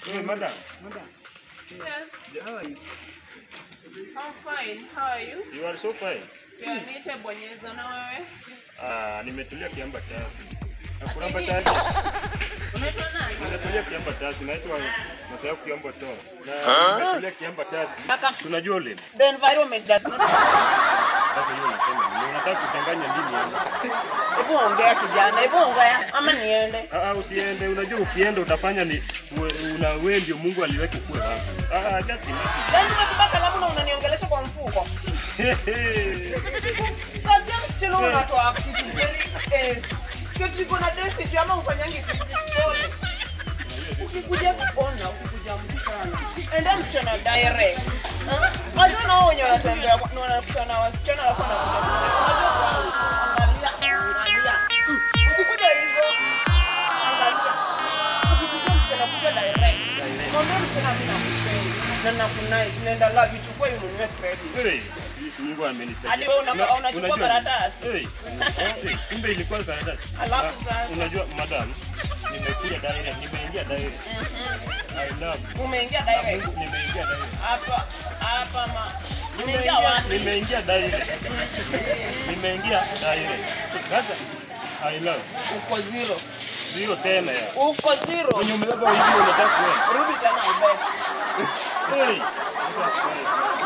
Hey, madam. Madam. Yes. How are you? I'm fine. How are you? You are so fine. Yeah, niite Bonyeza na wewe. Ah, nimetulia kiamba tasi. Ati Nakulamba nini? tasi. Unaitwa nani? Nimetulia kiamba tasi. Naitwa Masaya kiamba to. Na nimetulia kiamba tasi. Kaka. Tunajua ule. The environment does not. Sasa hiyo unasema nini? Unataka kuchanganya ndimi yangu. Hebu ongea kijana, hebu ongea ama niende. Ah, ah, usiende. Unajua ukienda utafanya ni una wewe ndio Mungu aliweka kuwe hapa. Ah, ah, just imagine. Yaani umebeba kalamu na unaniongelesha kwa mfuko. Sasa msichana unatoa kitu very kitu iko na density ama ufanyangi kitu pole. Ukikuja kuona, ukikuja msichana. Enda msichana direct. Acha na wao wenye wanatembea na wanakutana na wasichana alafu wanakuja. Unajua kwangu, angalia, angalia. Ukikuja hivyo, angalia. Ukikuja msichana kuja direct. Mwambie msichana mimi nakupenda na nakunice, nenda love, ichukue ununue credit. Hey, Yesu Mungu amenisaidia. Hadi wewe unachukua Unajua- karatasi. Hey, hey, kumbe ilikuwa karatasi. Alafu Ah, sasa. Unajua madam, nimekuja direct, nimeingia direct. I love. Umeingia direct. Nimeingia direct. Hapa hapa ma. Umeingia wapi? Nimeingia direct. Nimeingia direct. Sasa I love. Uko zero. Zero tena ya. Uko zero. Kwenye umebeba hivi unataka kuenda. Rudi tena ubebe. Hey. Sasa